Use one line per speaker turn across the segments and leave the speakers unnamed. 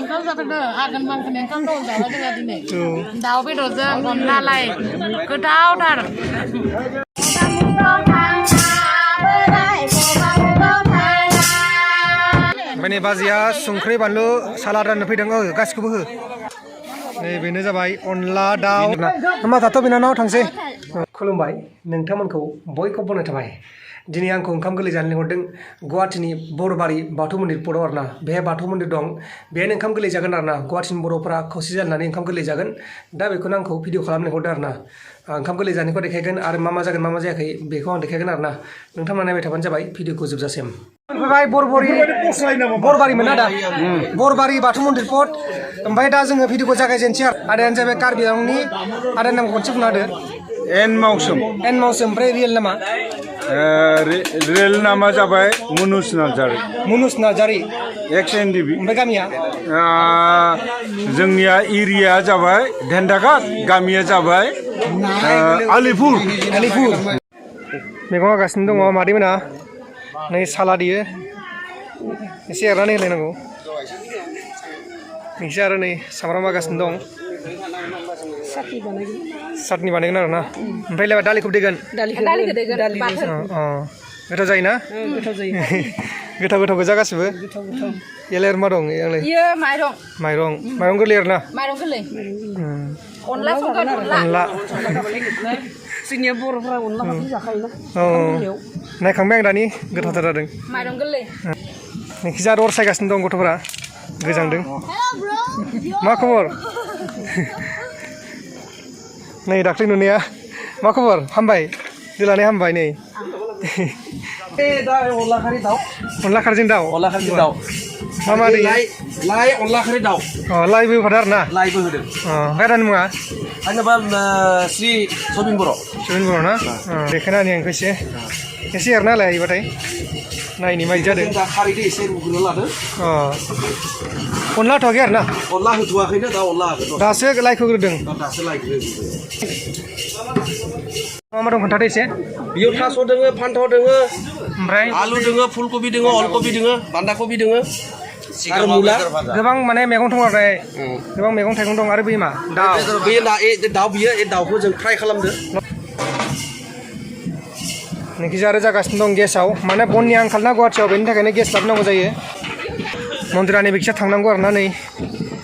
ओंखाम जाफैदो आघोन मांखोनि ओंखाम दं जाबाय जोंहा दिनै दाउ बेदरजों अनलालाय गोथावथार
माने बाजिया संख्रि बानलु सालाद राननो फैदों गासिखौबो हो नै बेनो जाबाय अनला दाउ होमबा दाथ' बिनानाव थांसै खुलुमबाय नोंथांमोनखौ बयखौबो बनाय थाबाय दिनै आंखौ ओंखाम गोरलै जानो लिंहरदों गुवाहाटीनि बर'बारि बाथौ मन्दिरफोराव आरोना बेहाय बाथौ मन्दिर दं बेहायनो ओंखाम गोरलै जागोन आरोना गुवाहाटीनि बर'फोरा खौसे जानानै ओंखाम गोरलै जागोन दा बेखौनो आंखौ भिडिअ खालामनो लिंहरदों आरोना ओंखाम गोरलै जानायखौ देखायगोन आरो मा जागोन मा जायाखै बेखौ आं देखायगोन आरोना नोंथांमोना नायबाय थाबानो जाबाय भिडिअखौ जोबजासिम ओमफ्राय बरबारिमोन आदा बरबारि बाथौ मन्दिर पट ओमफ्राय दा जोङो भिडिअखौ जागायजेनसै आदायानो जाबाय कार्बि आंलंनि आदानि नामखौ खनसे बुंना होदो
एनमावसोम
ओमफ्राय रियेल नामा
रियेल नामा जाबाय मुनुस
नार्जारी
एक्स एनडिबि
ओमफ्राय गामिया
जोंनिया एरिया जाबाय धेन्दाघाट गामिया जाबाय आलिपुर
मैगं हागासिनो दङ मादैमोना नै सालाद होयो एसे एरनानै होलायनांगौ नोंसो आरो नै सामब्राम हागासिनो दं साटनि बानायगोन आरोना ओमफ्राय दालिखौ देगोन गोथाव जायोना गोथाव गोजा गासिबो इयालाय मा दं इयालाय माइरं गोरलै आरोना अनला
जोंनिया बर'फोरा अनला फाख्रि जाखायोना
नायखांबाय आं दानि गोथावथार जादों
माइरं गोरलै
नोंखिजा अर सायगासिनो दं गथ'फोरा गोजांदों मा खबर नै दाख्लै नुनाया मा खबर हामबाय दिलानै हामबाय नै अनला खारजों दाउ मा मा
लाइ अनला खारै दाउ
लाइबो होफादों आरोना
लाइबो होदों
ओमफ्राय दानि मुङा
आंनाबा श्री सबिन बर'
ना बेखायनो आंनि आंखौ एसे एरना होलाय हायोबाथाय नायनि माइ जादों
दा खारैखौ एसे रुग्रोना लादों
अनला होथ'वाखै आरोना
अनला होथ'वाखैनो दा अनला होगोन
दासो लाइखौ होग्रोदों
दासो लाइखौ
मा दं खोन्थादो एसे
बेयाव थास' दोङो फान्थाव दोङो
ओमफ्राय
आलु दोङो फुलकबि दोङो अलकबि दोङो बान्दा कबि दोङो आरो मुला
गोबां माने मैगं दं आरो गोबां मैगं थाइगं दं आरो बै मा दाउ
दाउ बियो दाउखौ जों फ्राय खालामदो
नोंखिजा आरो जागासिनो दं गेसाव माने बननि आंखाल ना गुवाहाटीयाव बेनि थाखायनो गेस लाबोनांगौ जायो मन्दिरा नैबेखिजा थांनांगौ आरोना नै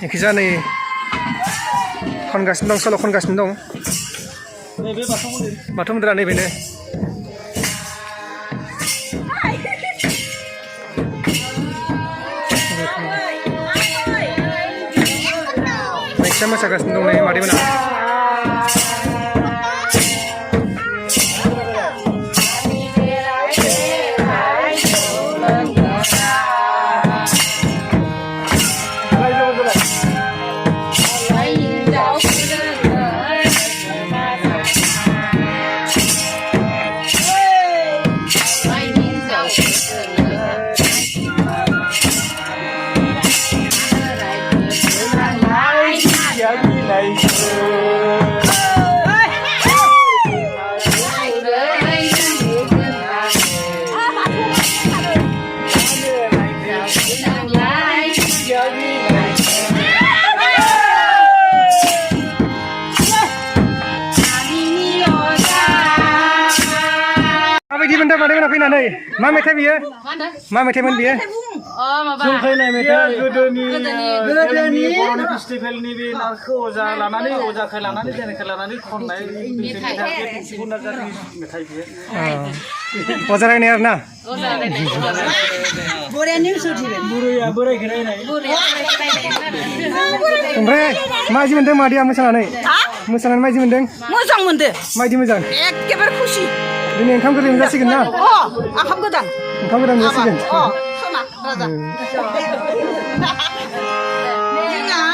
नोंखिजा नै खनगासिनो दं सल' खनगासिनो दं बाथौ मन्दिरा नैबेनो नोंखिजा मोसागासिनो दं नै मादैमोना मादैमोना फैनानै मा मेथाइ बियो मा मेथाइमोन बियो
जंखायनाय मेथाइ गोदोनि बर'नि फेस्टिभेलनि बे नारखौ अजाखौ लानानै जेनेखौ लानानै खननाय मेथाइ बियो
अजा रायनाय आरोना ओमफ्राय माबायदि मोनदों मादैया मोसानानै माबायदि मोनदों
मोजां मोनदों
माबायदि मोजां
एखेबारे खुसि
दिनै ओंखाम गोरलै मोनजासिगोन ना
ओंखाम गोदान
मोनजासिगोन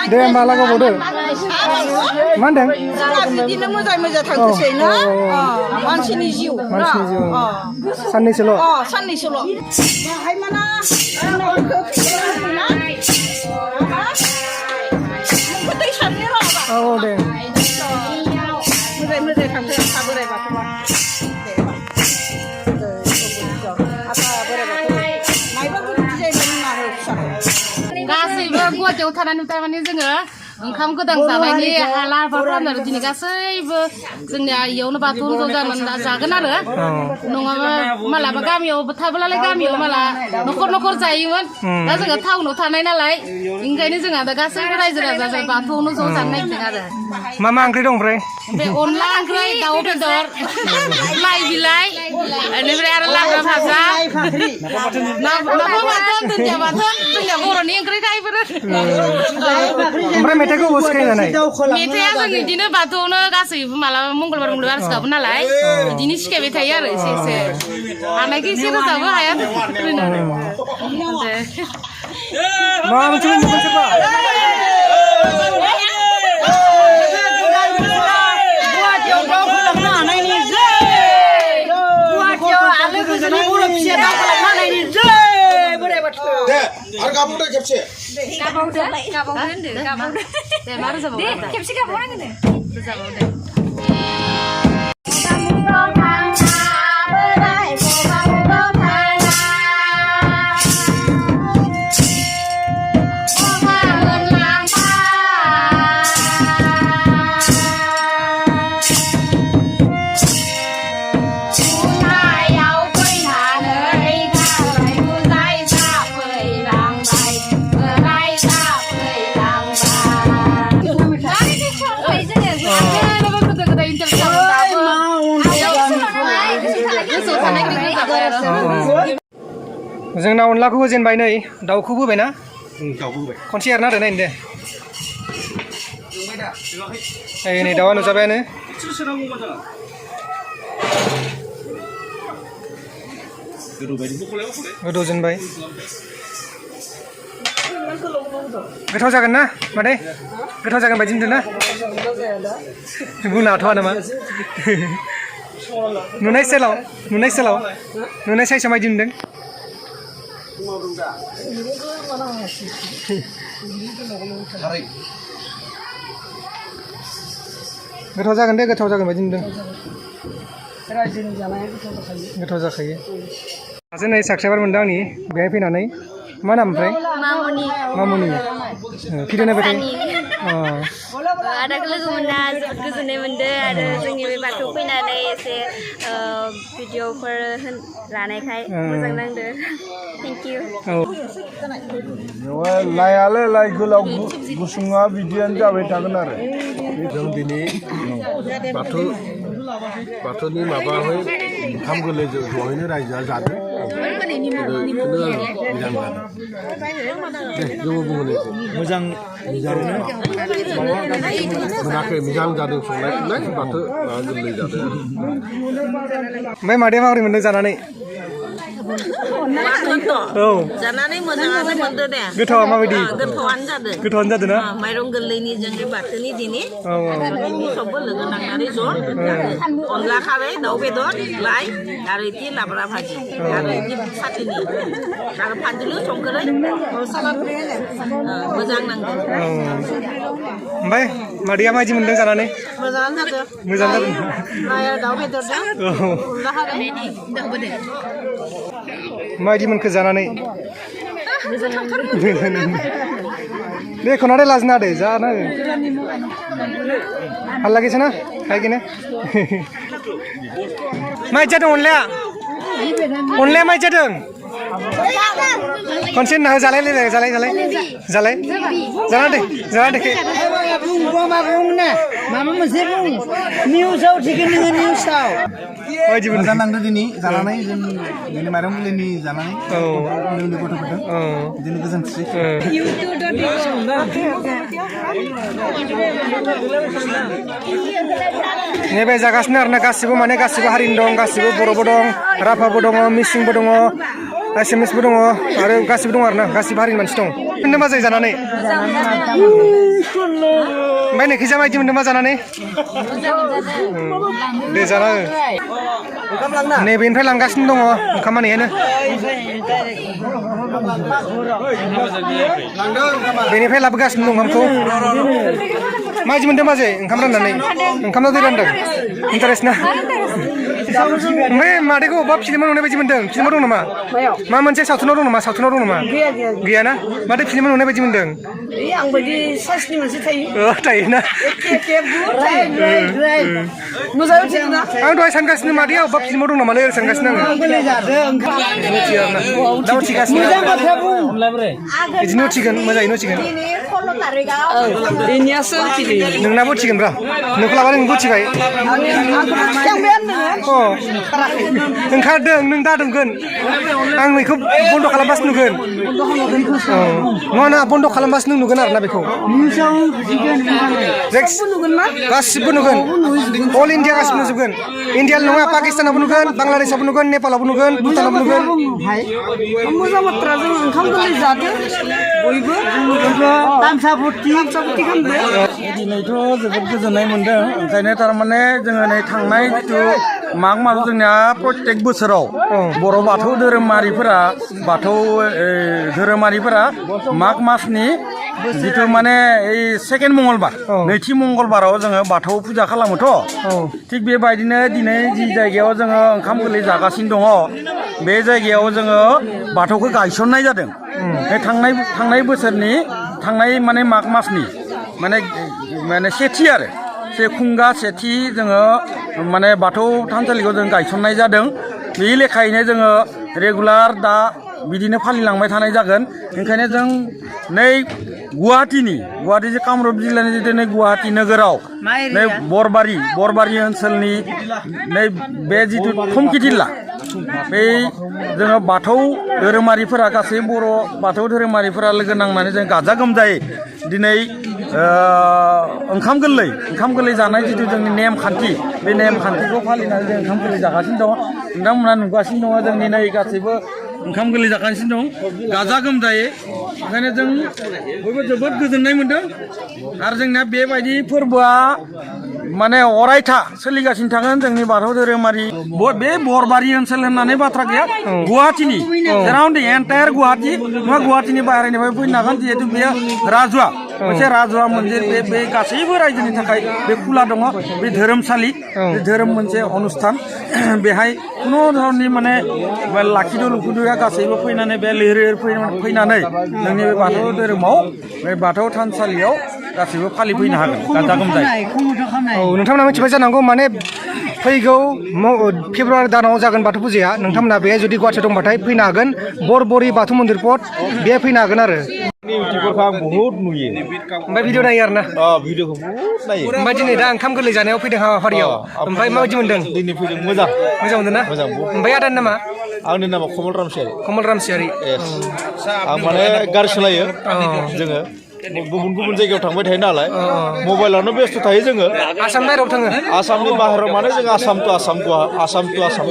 दे होमबा लागावबावदो मा होनदों
बिदिनो मोजां थांथोंसै ना मानसिनि जिउ
साननैसोल'
बाहाय माना
औ दे
मोजां थांथों बोराय बाथौआ गासैबो गुवाहाटीयाव थानायनिफ्राय माने जोङो ओंखाम गोदान जानायनि लाहार फाहार खालामो आरो दिनै गासैबो जोंनिया इयावनो बाथौ ज' जागोन आरो नङाबा मालाबा गामियाव थाबोलालाय गामियाव माला न'खर न'खर जायोमोन दा जोङो टाउनाव थानाय नालाय ओंखायनो जोंहा दा गासैबो रायजो राजा बाथौआवनो ज' जानो नागिरदों आरो
मा ओंख्रि दं ओमफ्राय
बे अनला ओंख्रि दाउ बेदर लाइ बिलाइ बेनिफ्राय आरो लाब्रा भाजा नाफाम बाथोन दुन्दिया बाथोन जोंनिया बर'नि ओंख्रि खायफोर
ओमफ्राय मेथाइखौ बस खायनानै
मेथाइआ जों बिदिनो बाथौआवनो गासैबो मालाबा मंगलबार आरज गाबो नालाय बिदिनो सिखायबाय थायो आरो एसे एसे हानायखौ एसे रोजाबो हाया
मा मोनसे सोरबा
आरो गाबोन खेबसे
खेबसे गाबावनांगोन
जोंना अनलाखौ होजेनबाय नै दाउखौबो होबायना खनसे एरना दोननाय दे नै दाउआ नुजाबायानो गोदौजेनबाय गोथाव जागोन ना मादै गोथाव जागोन बायदि नुदों ना बुंनो हाथ'आ नामा नुनाय साइसआव मायदि नुदों गोथाव जागोन दे गोथाव जागोन बायदि नुदों गोथाव जाखायो सासे नै साबस्क्राइबार मोनदों आंनि बेहाय फैनानै मा नाम ओमफ्राय मामुनि भिडिअ नायबाय थायो
आदाखौ लोगो मोनना जोबोद गोजोननाय मोनदों आरो जोंनि बे बाथौ फैनानै एसे भिडिअफोर लानायखाय मोजां नांदों थेंक इउ
लायालाय लाइ गोलाव गुसुङा बिदियानो जाबाय थागोन आरो
जों दिनै बाथौनि माबाहाय ओंखाम गोरलै ज'यैनो रायजोआ जादों मोजां मोनाखै मोजां जादों संनाय खुरनाय बाथौ गोरलै जादों
ओमफ्राय मादैया माबोरै मोनदों जानानै
जानानै मोजाङानो मोनदों दे
गोथावा माबायदि
गोथावानो जादों
ना
माइरं गोरलैनि जोंनि बाथौनि दिनै सबबो लोगो नांनानै ज' अनला खारै दाउ बेदर लाइ आरो इदि लाब्रा भाजि आरो इदि साथिनि आरो फानजुलु संख्रै मोजां नांदों
ओमफ्राय मादैया माबायदि मोनदों जानानै
मोजाङानो जादों
मोजां जादों
लाइ आरो दाउ बेदरजों अनला खारै
माबायदि मोनखो जानानै देखो ना लाज ना दे जा ना ভাল লাগিছে না খাই কিনে माइ जादों अनलाया माइ जादों खनसे ना जालाय जाना दे
माबा मोनसे बुं निउसाव थिगै नोङो निउसाव
माबायदि
मोजां नांदों दिनै जानानै जोंनि माइरं गोरलैनि जानानै उन्दै गथ'फोरजों बिदिनो गोजोनथि
नैबे जागासिनो आरोना गासिबो माने गासिबो हारिनि दं गासिबो बर'बो दं राभाबो दङ मिसिंबो दङ एसामिसबो दङ आरो गासिबो दङ आरोना गासिबो हारिनि मानसि दं मोनदों मा जायो जानानै ओमफ्राय नोंखैजा माबायदि मोनदों मा जानानै दे जाना नैबेनिफ्राय लांगासिनो दङ ओंखामा नैयानो बेनिफ्राय लाबोगासिनो दं ओंखामखौ माबायदि मोनदों बाजै ओंखाम राननानै ओंखामनाव दै रानदों इन्टारेस्ट ना ओमफ्राय मादैखौ अबेबा फिल्माव नुनाय बायदि मोन्दों फिल्माव दं नामा मा मोनसे सावथुनाव दं नामा गैयाना माथो फिल्माव नुनाय बायदि मोन्दों
आं बायदि साइसनि मोनसे थायो
थायोना
मोजाङै थिग ना
आं दहाय सानगासिनो मादैया अबेबा फिल्माव दं नामालै सानगासिनो आङो दा उथिगासिनो बिदिनो उथिगोन मोजाङैनो उथिगोन
बेनियासो उथिदों
नोंनाबो उथिगोन ब्रा नोंखौ लाबानो नोंबो उथिबाय ओंखारदों नों दादोंगोन आं बेखौ बन्द' खालामबासो नुगोन नङा बन्द' खालामबासो नों नुगोन आरोना बेखौ गासिबो नुगोन अल इन्डिया गासिबो नुजोबगोन इन्डियाल नङा पाकिस्तानावबो नुगोन बांलादेशआवबो नुगोन नेपालावबो नुगोन भुटानावबो नुगोन
मोजां बाथ्रा जों ओंखाम गोरलै जादों बयबो तामसाफुर्ति खालामदों
दिनैथ' जोबोद गोजोननाय मोन्दों ओंखायनो थारमाने जोङो नै थांनाय जिथु माग मास जोंनिया प्रत्येक बोसोराव बर' बाथौ धोरोमारिफोरा माग मासनि जिथु माने ओइ सेकेन्ड मंगलबार नैथि मंगलबाराव जोङो बाथौ फुजा खालामोथ' थिग बेबायदिनो दिनै जि जायगायाव जोङो ओंखाम गोरलै जागासिनो दङ बे जायगायाव जोङो बाथौखौ गायसननाय जादों थांनाय बोसोरनि थांनाय माने माग मासनि माने सेथि आरो खुंगा सेथि जोङो माने बाथौ थानसालिखौ जों गायसननाय जादों बे लेखायैनो जोङो रेगुलार दा बिदिनो फालिलांबाय थानाय जागोन ओंखायनो जों नै गुवाहाटी कामरुप जिल्लानि जितु नै गुवाहाटी नोगोराव नै बरबारि ओनसोलनि नै बे जितु थुमखि जिल्ला बे जोङो बाथौ धोरोमारिफोरा गासै बर' बाथौ धोरोमारिफोरा लोगो नांनानै जों गाजा गोमजायै दिनै ओंखाम गोरलै जानाय जितु जोंनि नेमखान्थि बे नेमखान्थिखौ फालिनानै जों ओंखाम गोरलै जागासिनो दङ नोंथांमोना नुगासिनो दङ जोंनि नै गासैबो ओंखाम गोरलै जागासिनो दं गाजा गोमजायै ओंखायनो जों बयबो जोबोद गोजोननाय मोन्दों आरो जोंना बेबायदि फोरबोआ माने अरायथा सोलिगासिनो थागोन जोंनि बाथौ धोरोमारि बे बरबारि ओनसोल होननानै बाथ्रा गैया गुवाहाटीनि जेराव एन्टायार गुवाहाटीनि बाहेरानिफ्राय फैनो हागोन जिहेतु बेयो राजुवा मोनसे राजुवा मन्दिर बे गासैबो रायजोनि थाखाय बे खुला दङ बे धोरोमसालि बे धोरोम मोनसे अनुस्थान बेहाय खुनु धरननि माने लाखिदु लुखुदुया गासैबो फैनानै बे लैहोर फैनानै जोंनि बे बाथौ धोरोमाव बे बाथौ थानसालियाव गासैबो फालिफैनो हागोन गाजा गोमजायै
नोंथांमोना मिथिबाय जानांगौ माने फैगौ फेब्रुवारि दानाव जागोन बाथौ फुजाया नोंथांमोना बे जुदि गुवाहाटियाव दंबाथाय फैनो हागोन बरबरि बाथौ मन्दिर पद बे फैनो हागोन आरो
इउटिउबफोरखौ आं बहुद नुयो
ओमफ्राय भिडिअ नायो आरो ना
भिडिअखौ बहुद नायो
ओमफ्राय दिनै दा ओंखाम गोरलै जानायाव फैदों हाबाफारियाव ओमफ्राय माबायदि मोन्दों
दिनै फैदों मोजां
मोनदों ना ओमफ्राय आदानि नामा
आंनि नामा कमल रामसियारि आं माने गारि सालायो जोङो गुबुन जायगायाव थांबाय थायो नालाय मबाइलावनो बेस्थ' थायो जोङो
आसाम बाहेरायाव थाङो
आसामनि बाहेरायाव माने जों आसाम टु आसाम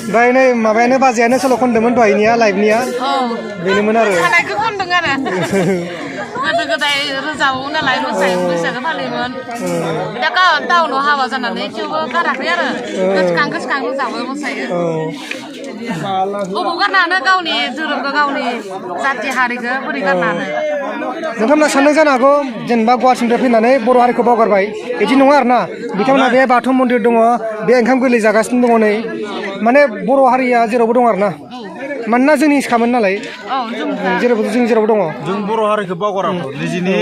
ओमफ्राय नै माबायानो बाजैयानो सल' खनदोंमोन दहायनिया लाइभनिया बेनोमोन आरो
खानायखौ खनदों आरो गोदो गोदाय रोजाबोमोन नालाय बैसागो फालियोमोन दा टाउनाव हाबा जानानै थेवबो गाराखै आरो गोसोखां रोजाबो मोसायो बबाव गारनानो गावनि धोरोमखौ गावनि जाथि हारिखौ बोरै गारनानो
नोंथांमोना सानदों जानो हागौ जेनेबा गुवाहाटिनिफ्राय फैनानै बर' हारिखौ बावगारबाय बिदि नङा आरो ना बिथांमोना बे बाथौ मन्दिर दङ बे ओंखाम गोरलै जागासिनो दङ नै माने बर' हारिया जेरावबो दं आरो ना मानोना जोंनि खामोन नालाय जों जेरावबो दङ
जों बर' हारिखौ बावगाराखै निजिनि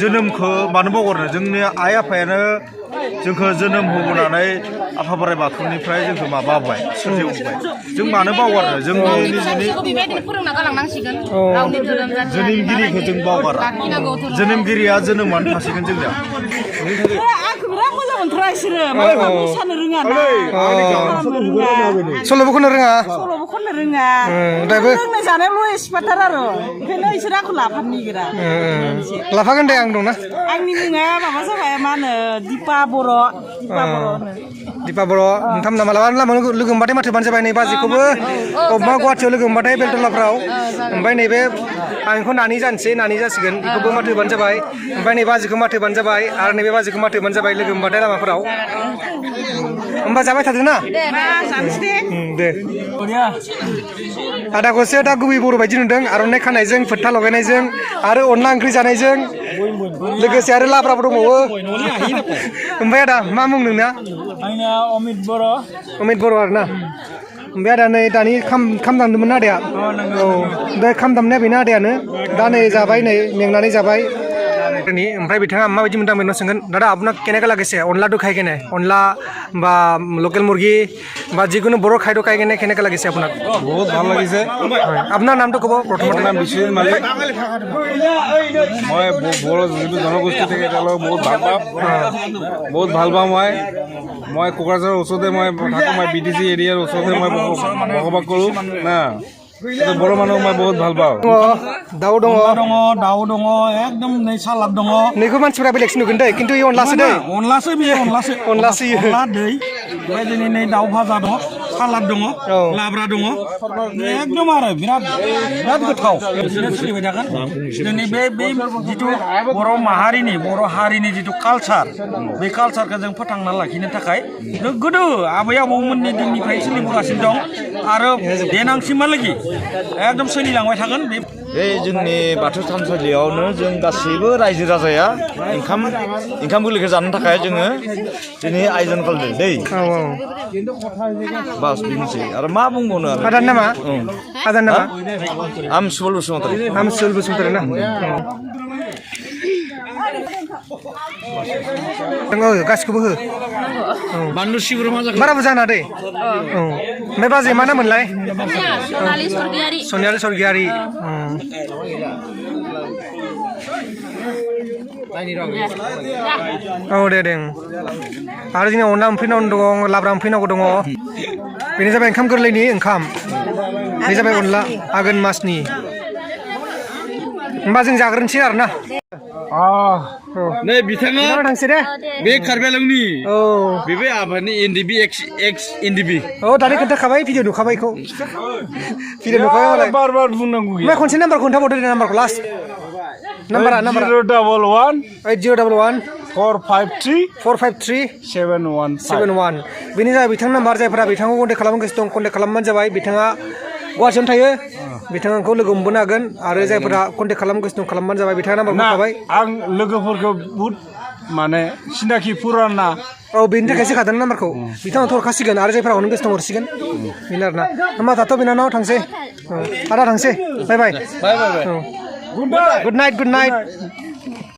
जोनोमखौ मानो बावगारनो जोंनि आइ आफायानो जोंखौ जोनोम होबोनानै आफा बोराइ बाथौनिफ्राय जोंखौ माबाबाय सोरजिबोबाय जों मानो बावगारनो जोंनि निजिनि जोनोमगिरिखौ जों बावगारा जोनोमगिरिया जोनोमानो थासिगोन जोंनिया
आंखौ बिराद मोजां मोनथारा बिसोरो मालाय मोसानो रोङा ना
सल'बो खननो रोङा
रोंनाय जानायावल' एक्सपार्टार आरो ओंखायनो बिसोर आंखौ लाफानो नागिरा
लाफागोन दे आं दंना
आंनि मुङा माबा जाबाय मा होनो दिपा बर'
नोंथांमोना मालाबा लामायाव लोगो मोनबाथाय माथो बानो जाबाय नै बाजैखौबो अबेबा गुवाहाटियाव लोगो मोनबाथाय बेलतलाफ्राव ओमफ्राय नैबे आं बेखौ नानि जासिगोन बेखौबो माथो बानो जाबाय ओमफ्राय नै बाजैखौ माथो बानो जाबाय आरो नैबे बाजिखौ माथो मोनजाबाय लोगो मोनबाथाय लामाफोराव होमबा जाबाय थादो ना दे आदाखौसो दा गुबै बर' बायदि नुदों आर'नाइ खानायजों फोथा लगायनायजों आरो अनला ओंख्रि जानायजों लोगोसे आरो लाब्राबो दंबावो ओमफ्राय आदा मा मुं नोंना
आंना अमित बर'
आरो ना ओमफ्राय आदा नै दानि खाम दामदोंमोन ना आदाया औ दा खाम दामनाया बेनो आदायानो दा नै जाबाय नै मेंनानै जाबाय ओमफ्राय बिथाङा माबायदि मोनदां बेनाव सोंगोन दादा आपना केनेका लागेছে अनला तो खाই কেনে অনলা বা লোকেল মুরগি বা যিকোনো বড় খাদ্য খাই কেনে কেনেকা লাগিছে আপোনাক
বহুত ভাল লাগিছে
আপোনাৰ নামটো ক'ব প্ৰথমতে
নাম বিশ্বজিৎ মালিক মই বড়ো যিটো জনগোষ্ঠী থাকে তেওঁলোকক বহুত ভাল পাওঁ মই কোকৰাঝাৰৰ ওচৰতে মই থাকোঁ মই BTC এৰিয়াৰ ওচৰতে মই বসবাস কৰোঁ না বড়ো মানুহ মই বহুত ভাল পাওঁ
দাউ দङ
একদম नै सालाद दङ
नैखौ मानसिफोरा बेलेगसो नुगोन दै खिन्थु अनलासो दै
अनलासो बेयो अनलासो अनला दै ओमफ्राय दिनै नै दाउ भाजा दङ सालाद दङ लाब्रा दङ एकदम आरो बिराद गोथाव बिदिनो सोलिबाय थागोन जोंनि बे जिथु बर' हारिनि जिथु कालचार बे कालचारखौ जों फोथांना लाखिनो थाखाय गोदो आबै आबौमोननि दिननिफ्राय सोलिबोगासिनो दं आरो देनांसिमहालागि एकदम सोलिलांबाय थागोन
बे जोंनि बाथौ थानसालियावनो जों गासैबो रायजो राजाया ओंखाम गोरलैखौ जानो थाखाय जोङो दिनै आयोजन खालामदों दै बास बेनोसै आरो मा बुंबावनो आरो
आदानि नामा
आम सुबल बसुमतारी
ना गासिखौबो हो
बानलु सिब्र मा जाखो
बारा बुरजा ना दै ओमफ्राय बाजै मा नाममोनलाय सनियालि सरगियारि औ दे आरो जोंना अनला ओंख्रिनाव दङ लाब्रा ओंख्रिनांगौ दङ बेनो जाबाय ओंखाम गोरलैनि ओंखाम बे जाबाय अनला आघोन मासनि होमबा जों जाग्रोनोसै आरो ना
नै बिथाङा
थांसै दे
बे कार्बिआलंनि बेबो आबादनि एनडिबि एक्स एनडिबि
दानि खोन्थाखाबाय भिडिअ नुखाबाय बेखौ भिडिअ नुखाबाय मालाय
बार बुंनांगौ
ओमफ्राय खनसे नाम्बार खोन्थाबावदो दे नाम्बारखौ लास्ट नाम्बारा
011
8011
453
711 बेनि जाबाय बिथांनि नाम्बार जायफोरा बिथांखौ कन्टेक्ट खालामनो गोसो दं कन्टेक्ट खालामबानो जाबाय बिथाङा गुवाहाटियावनो थायो बिथांखौ लोगो मोनबोनो हागोन आरो जायफोरा कन्टेक्ट खालामनो गोसो दं खालामबानो जाबाय बिथाङा नाम्बार मोनखाबाय
आं लोगोफोरखौ बुहुद माने सिनाखि फुराना
बेनि थाखायसो खादों नाम्बारखौ बिथाङाथ' हरखासिगोन आरो जायफोरा हरनो गोसो दं हरसिगोन बेनो आरोना होमबा दाथ' बिनानाव थांसै आदा थांसै बाय गुड नाइट